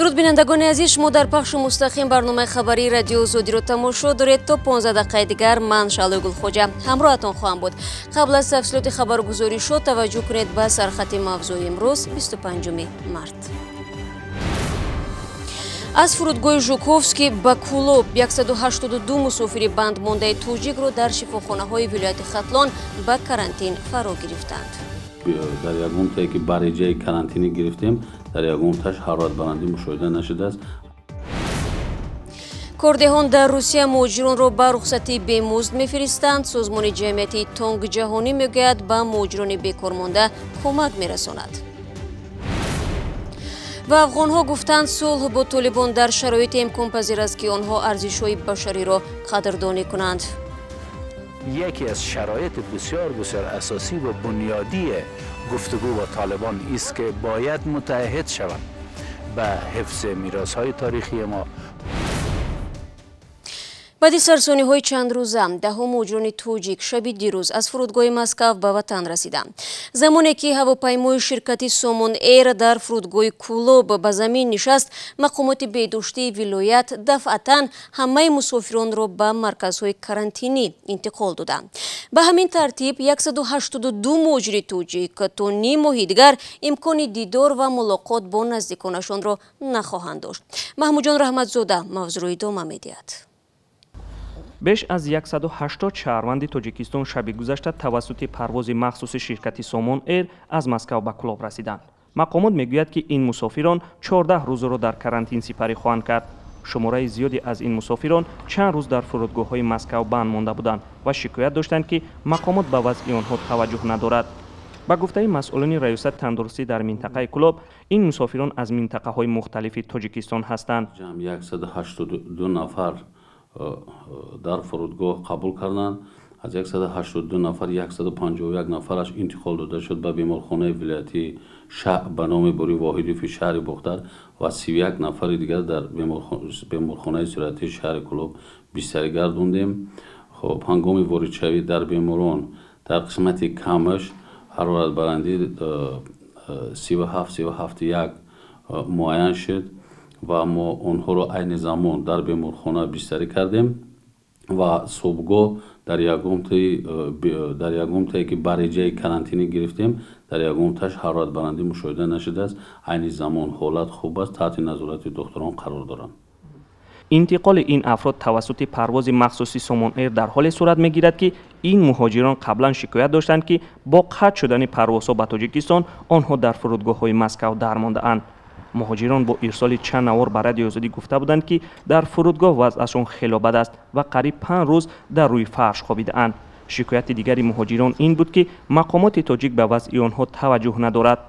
Дуруд, бинандагони азиз, шумо дар пахши мустақим барномаи хабарии Радиои Озодиро тамошо доред. То 15 дақиқаи дигар ман, Шаълои Гулхоҷа, ҳамроҳатон хоҳам буд. Қабл аз тафсилоти хабаргузоришҳо таваҷҷӯҳ кунед ба сархати мавзӯи имрӯз, 25 март. Аз фурудгоҳи Жуковский ба Кӯлоб 182 мусофири бандмондаи тоҷикро дар шифохонаҳои вилояти Хатлон ба карантин фаро гирифтанд. Дар ягонтае ки бариҷаи карантинӣ гирифтем, дар ягонташ ҳароратбаландӣ мушоҳида нашудааст. Кордеҳон дар Русия муҳоҷиронро ба рухсатии бемузд мефиристанд. Созмони ҷамъиятии Тонг ҷаҳонӣ мегӯяд, ба муҳоҷирони бекормонда кӯмак мерасонад. Ва афғонҳо гуфтанд, сулҳ бо толибон дар шароите имконпазир аст, ки онҳо арзишҳои башариро қадрдонӣ кунанд. یکی از شرایط بسیار بسیار اساسی و بنیادی گفتگو با طالبان است که باید متعهد شوند به حفظ میراث های تاریخی ما. Баъди сарсониҳои чандрӯза даҳо муҳоҷирони тоҷик шаби дирӯз аз фурудгоҳи Москав ба ватан расиданд. Замоне ки ҳавопаймои ширкати Сомон Эйр дар фурудгоҳи Кӯлоб ба замин нишаст, мақомоти беҳдоштии вилоят дафъатан ҳамаи мусофиронро ба марказҳои карантинӣ интиқол доданд. Ба ҳамин тартиб 182 муҳоҷири тоҷик то ним моҳи дигар имкони дидор ва мулоқот бо наздиконашонро нахоҳанд дошт. Маҳмудҷон Раҳматзода мавзӯъро идома медиҳад. Беш аз 180 шаҳрванди Тоҷикистон шаби гузашта тавассути парвози махсуси ширкати Сомон Эйр аз Москав ба Кӯлоб расиданд. Мақомот мегӯяд, ки ин мусофирон 14 рӯзро дар карантин сипарӣ хоҳанд кард. Шумораи зиёде аз ин мусофирон чанд рӯз дар фурудгоҳҳои Москав банд монда буданд ва шикоят доштанд, ки мақомот ба вазъи онҳо таваҷҷӯҳ надорад. Ба гуфтаи масъулони раёсати тандурустӣ дар минтақаи Кӯлоб, ин мусофирон аз минтақаҳои мухталифи Тоҷикистон ҳастанд. Ҷамъ 182 нафар дар фурудгоҳ қабул карданд. Аз 182 нафар 151 нафараш интиқол дода шуд ба беморхонаи вилоятии ба номи Бурӣ Воҳидови шаҳри Бохтар ва 31 нафари дигар дар беморхонаи сироятии шаҳри Кӯлоб бистарӣ гардондем. Хоб, ҳангоми воридшавӣ дар беморон дар қисмати камаш ҳароратбаландӣ 37, 37,1 муайян шуд ва мо онҳоро айни замон дар беморхона бистарӣ кардем ва субҳгоҳ дар ягонтае ки бариҷаи карантинӣ гирифтем, дар ягонташ ҳароратбаландӣ мушоҳида нашудааст. Айни замон ҳолат хуб аст, таҳти назорати духтурон қарор доранд. Интиқоли ин афрод тавассути парвози махсуси Сомон Эйр дар ҳоле сурат мегирад, ки ин муҳоҷирон қаблан шикоят доштанд, ки бо қатъ шудани парвозҳо ба Тоҷикистон онҳо дар фурудгоҳҳои Москав дармондаанд. Муҳоҷирон бо ирсоли чанд навор ба Радиои Озодӣ гуфта буданд, ки дар фурудгоҳ вазъашон хело бад аст ва қариб 5 рӯз дар рӯи фарш хобидаанд. Шикояти дигари муҳоҷирон ин буд, ки мақомоти тоҷик ба вазъи онҳо таваҷҷӯҳ надорад.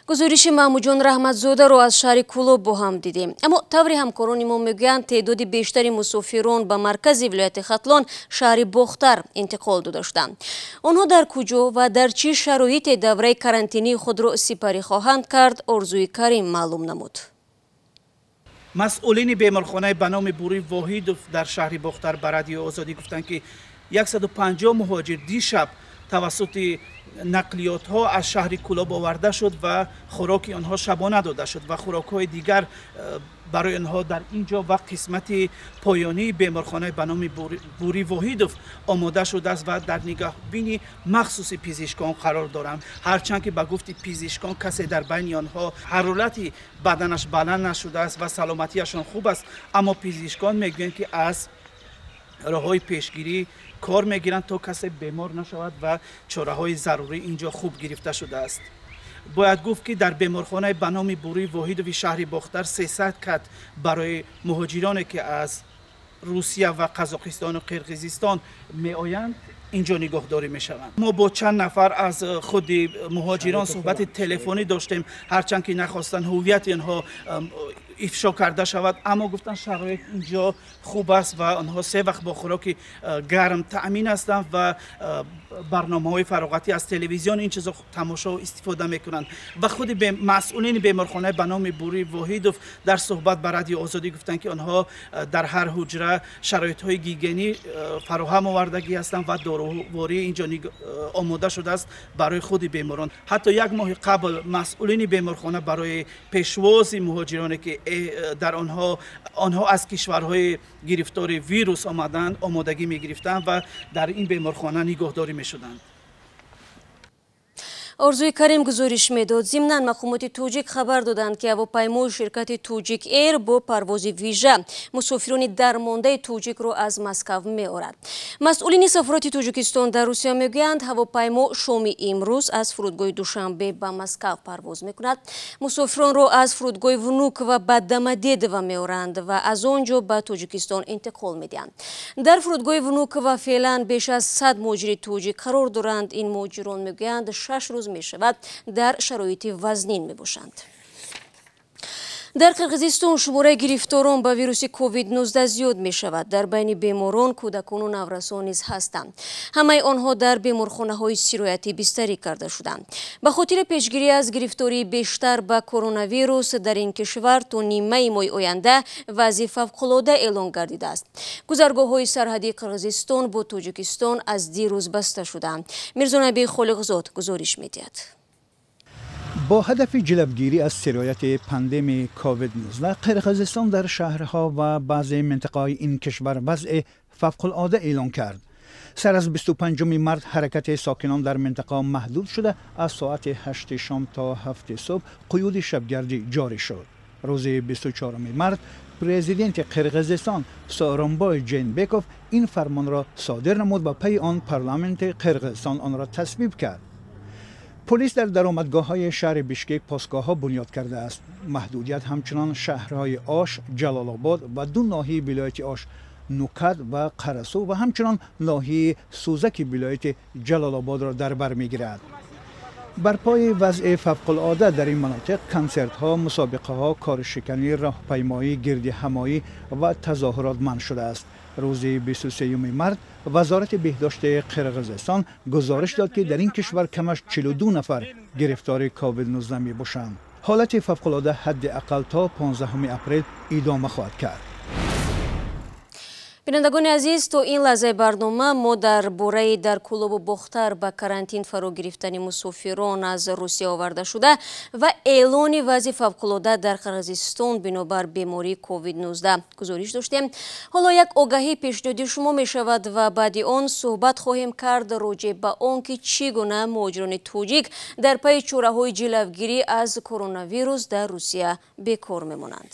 Гузориши Маҳмудҷон Раҳматзодаро аз шаҳри Кӯлоб бо ҳам дидем. Аммо таври ҳамкорони мо мегӯянд, теъдоди бештари мусофирон ба маркази вилояти Хатлон, шаҳри Бохтар, интиқол дода шуданд. Онҳо дар куҷо ва дар чӣ шароите давраи карантинии худро сипарӣ хоҳанд кард, Орзуи Карим маълум намуд. Масъулини беморхонаи ба номи Бурӣ Воҳидов дар шаҳри Бохтар ба Радиои Озодӣ гуфтанд, ки 150 муҳоҷир дишаб тавассути нақлиётҳо аз шаҳри Кӯлоб оварда шуд ва хӯроки онҳо шабона дода шуд ва хӯрокҳои дигар барои онҳо дар ин ҷо ва қисмати поёнии беморхонаи ба номи Бурӣ Воҳидов омода шудааст ва дар нигаҳбини махсуси пизишкон қарор доранд. Ҳарчанд ки ба гуфти пизишкон касе дар байни онҳо ҳарорати баданаш баланд нашудааст ва саломатиашон хуб аст, аммо пизишкон мегӯянд, ки аз роҳҳои пешгирӣ кор мегиранд, то касе бемор нашавад ва чораҳои зарурӣ инҷо хуб гирифта шудааст. Бояд гуфт, ки дар беморхонаи ба номи Бурӣ Воҳидови шаҳри Бохтар 300 кат барои муҳоҷироне, ки аз Русия ва Қазоқистону Қирғизистон меоянд, инҷо нигоҳдорӣ мешаванд. Мо бо чанд нафар аз худи муҳоҷирон суҳбати телефонӣ доштем, ҳарчанд ки нахостанд ҳуввияти онҳо ифшо карда шавад, аммо гуфтанд шароит инҷо хуб аст ва онҳо се вақт бо хӯроки гарм таъмин ҳастанд ва барномаҳои фароғатӣ аз телевизион ин чизо тамошо истифода мекунанд. Ва худи масъулини беморхонаи ба номи Бурӣ Воҳидов дар суҳбат ба Радио Озодӣ гуфтанд, ки онҳо дар ҳар ҳуҷра шароитҳои гигиенӣ фароҳам овардагӣ ҳастанд ва доруворӣ инҷо омода шудааст барои худи беморон. Ҳатто як моҳи қабл масъулини беморхона барои пешвози муҳоҷироне ки дар онҳо аз кишварҳои гирифтори вирус омаданд омодагӣ мегирифтанд ва дар ин беморхона нигоҳдорӣ мешуданд. Орзуи Карим гузориш медод. Зимнан мақомоти тоҷик хабар доданд, ки ҳавопаймои ширкати Тоҷик Эйр бо парвози вижа мусофирони дармондаи тоҷикро аз Москав меорад. Масъулини сафорати Тоҷикистон дар Русия мегӯянд, ҳавопаймо шоми имрӯз аз фурудгоҳи Душанбе ба Москав парвоз мекунад. Мусофиронро аз фурудгоҳи Внуково ба Домодедово меоранд ва аз он ҷо ба Тоҷикистон интиқол медиҳанд. Дар фурудгоҳи Внуково феълан беш аз 100 муҳоҷири тоҷик қарор доранд. Ин муҳоҷирон мегӯянд, 6 рӯз мешавад дар шароити вазнин мебошанд. Дар Қирғизистон шумораи гирифторон ба вируси COVID-19 зиёд мешавад. Дар байни беморон кӯдакону наврасон низ ҳастанд. Ҳамаи онҳо дар беморхонаҳои сироятӣ бистарӣ карда шуданд. Ба хотири пешгирӣ аз гирифтории бештар ба коронавирус дар ин кишвар то нимаи моҳи оянда вазъи фавқулода эълон гардидааст. Гузаргоҳҳои сарҳадии Қирғизистон бо Тоҷикистон аз дирӯз баста шуданд. Мирзонаби Холиқзод гузориш медиҳад. Бо ҳадафи ҷилавгирӣ аз сирояти пандемии COVID-19 Қирғизистон дар шаҳрҳо ва баъзе минтақаҳои ин кишвар вазъи фавқулода эълон кард. Сар аз 25 март ҳаракати сокинон дар минтақа маҳдуд шуда, аз соати 8 шом то 7 субҳ қуюди шабгардӣ ҷорӣ шуд. Рӯзи 24 март президенти Қирғизистон Сооронбой Жээнбеков ин фармонро содир намуд ва пайи он парламенти Қирғизистон онро тасвиб кард. Полис дар даромадгоҳҳои шаҳри Бишкек постгоҳҳо бунёд кардааст. Маҳдудият ҳамчунон шаҳрҳои Ош, Ҷалолобод ва ду ноҳияи вилояти Ош, Нукат ва Қарасу ва ҳамчунон ноҳияи Сӯзаки вилояти Ҷалолободро дар бар мегирад. Бар пои вазъи фавқулода дар ин манотиқ консертҳо, мусобиқаҳо, коршиканӣ, роҳпаймоӣ, гирдиҳамоӣ ва тазоҳурот манъ шудааст. Рӯзи 23 март вазорати беҳдошти Қирғизистон гузориш дод, ки дар ин кишвар камаш 42 нафар гирифтори COVID-19 мебошанд. Ҳолати фавқулода ҳадди ақал то 15 апрел идома хоҳад кард. Бинандагони азиз, то ин лаҳзаи барнома мо дар бораи дар Кӯлобу Бохтар ба карантин фаро гирифтани мусофирон аз Русия оварда шуда ва эълони вазъи фавқулода дар Қирғизистон бинобар бемории COVID-19 гузориш доштем. Ҳоло як огаҳӣ пешниҳоди шумо мешавад ва баъди он суҳбат хоҳем кард роҷеъ ба он ки чӣ гуна муҳоҷирони тоҷик дар пайи чораҳои ҷилавгирӣ аз коронавирус дар Русия бекор мемонанд.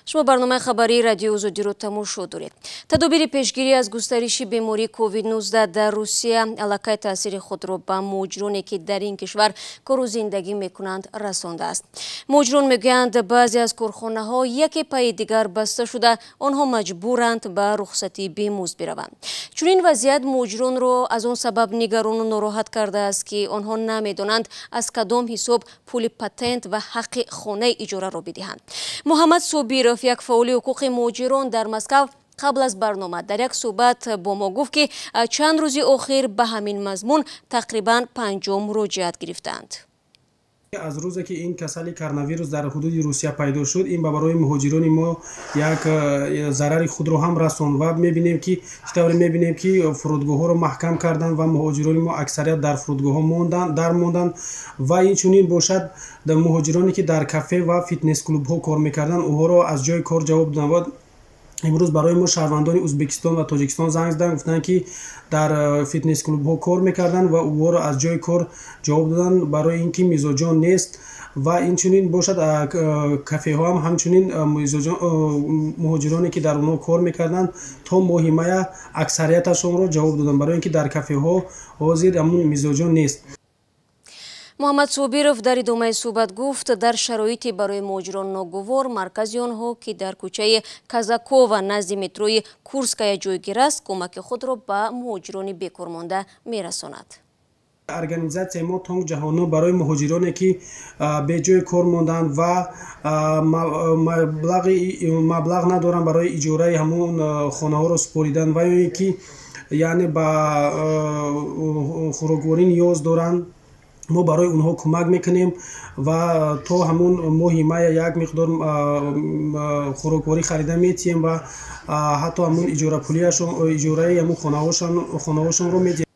Шумо барномаи хабарии Радиои Озодиро тамошо доред. Тадобири пешгирӣ аз густариши бемории COVID-19 дар Русия аллакай таъсири худро ба муҳоҷироне, ки дар ин кишвар кору зиндагӣ мекунанд, расондааст. Муҳоҷирон мегӯянд, баъзе аз корхонаҳо яке пайи дигар баста шуда, онҳо маҷбуранд ба рухсатии бемузд бираванд. Чунин вазъият муҳоҷиронро аз он сабаб нигарону нороҳат кардааст, ки онҳо намедонанд аз кадом ҳисоб пули патент ва ҳаққи хонаи иҷораро бидиҳанд. Муҳаммад Собиров, як фаъоли ҳуқуқи муҳоҷирон дар Москав, қабл аз барнома дар як суҳбат бо мо гуфт, ки чанд рӯзи охир ба ҳамин мазмун тақрибан 50 муроҷиат гирифтаанд. Аз рӯзе ки ин касали коронавирус дар ҳудуди Русия пайдо шуд, ин ба барои муҳоҷирони мо як зарари худро ҳам расонд ва мебинем ки чӣ тавре мебинем ки фурудгоҳҳоро маҳкам карданд ва муҳоҷирони мо аксарият дар фурудгоҳҳо монданд, дар монданд ва инчунин бошад муҳоҷироне ки дар кафе ва фитнес-клубҳо кор мекарданд, онҳоро аз ҷои кор ҷавоб доданд. Имрӯз барои мо шаҳрвандони Ӯзбекистон ва Тоҷикистон занг заданд, гуфтанд, ки дар фитнес-клубҳо кор мекарданд ва онҳоро аз ҷои кор ҷавоб доданд, барои ин ки мизоҷон нест. Ва инчунин бошад, кафеҳо ҳам ҳамчунин муҳоҷироне, ки дар онҳо кор мекарданд, то моҳи мая аксарияташонро ҷавоб доданд, барои ин ки дар кафеҳо ҳозир ҳамун мизоҷон нест. Муҳаммад Собиров дар идомаи суҳбат гуфт, дар шароити барои муҳоҷирон ногувор маркази онҳо, ки дар кӯчаи Казакова назди метрои Курская ҷойгир аст, кӯмаки худро ба муҳоҷирони бекормонда мерасонад. Организатсияи мо Тонг ҷаҳоно барои муҳоҷироне, ки беҷои кор монданд ва маблағ надоранд барои иҷораи ҳамон хонаҳоро супоридан ва ё ин ки яъне ба хӯрокворӣ ниёз доранд, мо барои онҳо кӯмак мекунем ва то ҳамун моҳи мая як миқдор хӯрокворӣ харида метиҳем ва ҳатто ҳамун иҷораи ҳамун хонаҳошонро медиҳем.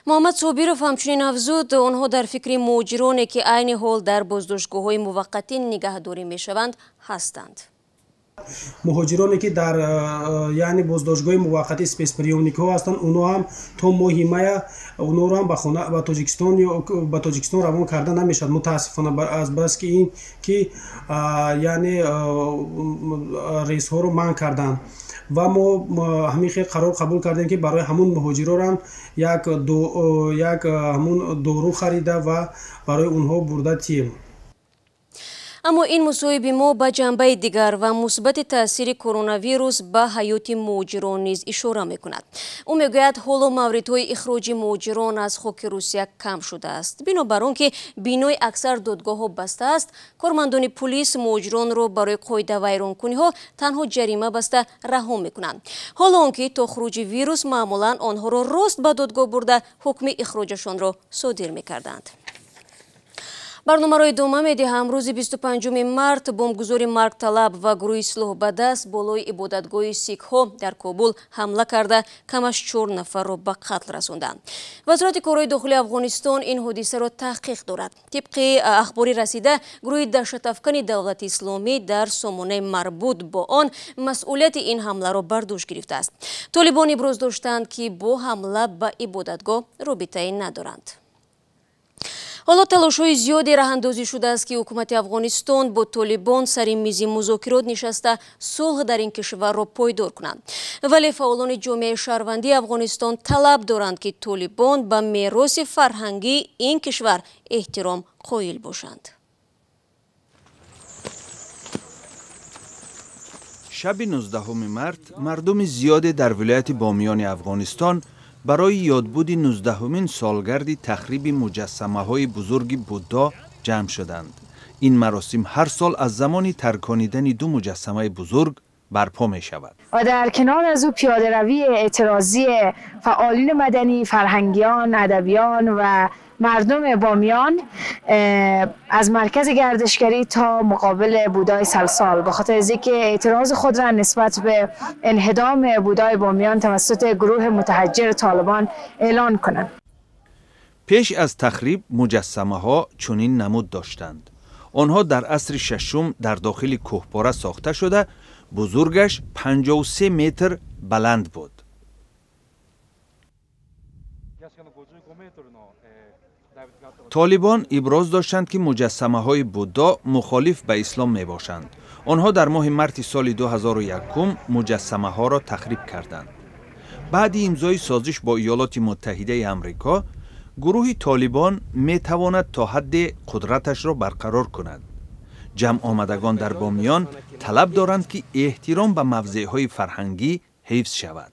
Муҳаммад Собиров ҳамчунин афзуд, онҳо дар фикри муҳоҷироне, ки айни ҳол дар боздоштгоҳҳои муваққатӣ нигаҳдорӣ мешаванд, ҳастанд. Муҳоҷироне, ки дар яъне боздоштгоҳи муваққатӣ спецприёмникҳо ҳастанд, онҳо ҳам то моҳи мая онҳоро ҳам ба Тоҷикистон ё ба Тоҷикистон равон карда намешавад, мутаассифона, аз бас ки ин ки яъне рейсҳоро манъ карданд. Ва мо ҳамин хел қарор қабул кардем, ки барои ҳамун муҳоҷирорам як ҳамун дору харида ва барои онҳо бурда тием. Аммо ин мусоҳиби мо ба ҷанбаи дигар ва мусбати таъсири коронавирус ба ҳаёти муҳоҷирон низ ишора мекунад. Ӯ мегӯяд, ҳоло мавридҳои ихроҷи муҳоҷирон аз хоки Русия кам шудааст. Бинобар он ки бинои аксар додгоҳҳо баста аст, кормандони пулис муҳоҷиронро барои қоидавайронкуниҳо танҳо ҷарима баста раҳо мекунанд. Ҳоло он ки то хуруҷи вирус маъмулан онҳоро рост ба додгоҳ бурда ҳукми ихроҷашонро содир мекарданд. Барномаро идома медиҳам. Рӯзи 25 март бомбгузори маргталаб ва гурӯҳи силоҳ ба даст болои ибодатгоҳи сикҳо дар Кобул ҳамла карда, камаш 4 нафарро ба қатл расонданд. Вазорати корҳои дохилии Афғонистон ин ҳодисаро таҳқиқ дорад. Тибқи ахбори расида, гурӯҳи даҳшатафкани давлати исломӣ дар сомонаи марбут бо он масъулияти ин ҳамларо бар дӯш гирифтааст. Толибон иброз доштанд, ки бо ҳамла ба ибодатгоҳ робитае надоранд. Ҳоло талошҳои зиёде раҳандозӣ шудааст, ки ҳукумати Афғонистон бо толибон сари мизи музокирот нишаста сулҳ дар ин кишварро пойдор кунанд. Вале фаъолони ҷомеаи шаҳрвандии Афғонистон талаб доранд, ки толибон ба мероси фарҳангии ин кишвар эҳтиром қоил бошанд. Шаби 19 март мардуми зиёде дар вилояти Бомиёни Афғонистон барои ёдбуди 19-умин солгарди тахриби муҷассамаҳои бузурги Буддо ҷамъ шуданд. Ин маросим ҳар сол аз замони тарконидани ду муҷассамаи бузург барпо мешавад. و در کنار از او پیاده‌روی اعتراضی فعالین مدنی، فرهنگیان، ادبیان و مردم بامیان از مرکز گردشگری تا مقابل بودای سلسال به خاطر از اینکه اعتراض خود را نسبت به انهدام بودای بامیان توسط گروه متحجر طالبان اعلان کنند. پیش از تخریب مجسمه ها چنین نمود داشتند. آنها در عصر ششم در داخل کوهپاره ساخته شده، بزرگش 53 متر بلند بود. طالبان ابراز داشتند که مجسمه های بودا مخالف به اسلام می باشند. آنها در ماه مارت سال 2001 مجسمه ها را تخریب کردند. بعد امضای سازش با ایالات متحده امریکا، گروه طالبان می تواند تا حد قدرتش را برقرار کند. جمع آمدگان در بامیان طلب دارند که احترام به موضع های فرهنگی حفظ شود.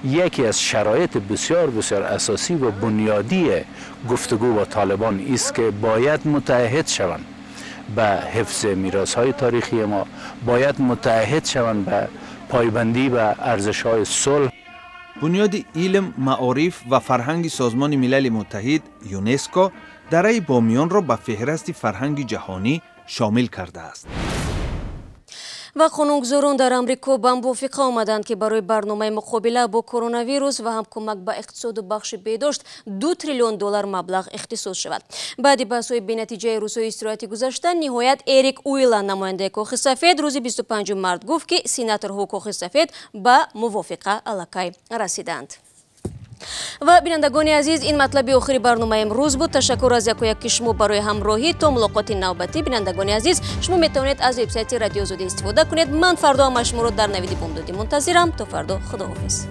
یکی از شرایط بسیار بسیار اساسی و بنیادی گفتگو با طالبان است که باید متعهد شوند به حفظ میراث های تاریخی ما، باید متعهد شوند به پایبندی به ارزش های صلح. بنیاد علم، معارف و فرهنگ سازمان ملل متحد یونسکو دره بامیان را به فهرست فرهنگ جهانی شامل کرده است. Ва қонунгузорон дар Амрико ба мувофиқа омаданд, ки барои барномаи муқобила бо коронавирус ва ҳам кӯмак ба иқтисоду бахши беҳдошт 2 триллион доллар маблағ ихтисос шавад. Баъди баҳсҳои бенатиҷаи рӯзҳои истироҳати гузашта, ниҳоят Эрик Уилан, намояндаи Кохи Сафед, рӯзи 25 март гуфт, ки сенаторҳо Кохи Сафед ба мувофиқа аллакай расиданд. Ва бинандагони азиз, ин матлаби охири барномаи имрӯз буд. Ташаккур аз яку яки шумо барои ҳамроҳӣ. То мулоқоти навбатӣ, бинандагони азиз, шумо метавонед аз вебсайти Радиои Озодӣ истифода кунед. Ман фардо ҳама шуморо дар Навиди бомдодӣ мунтазирам. То фардо, худоҳофиз.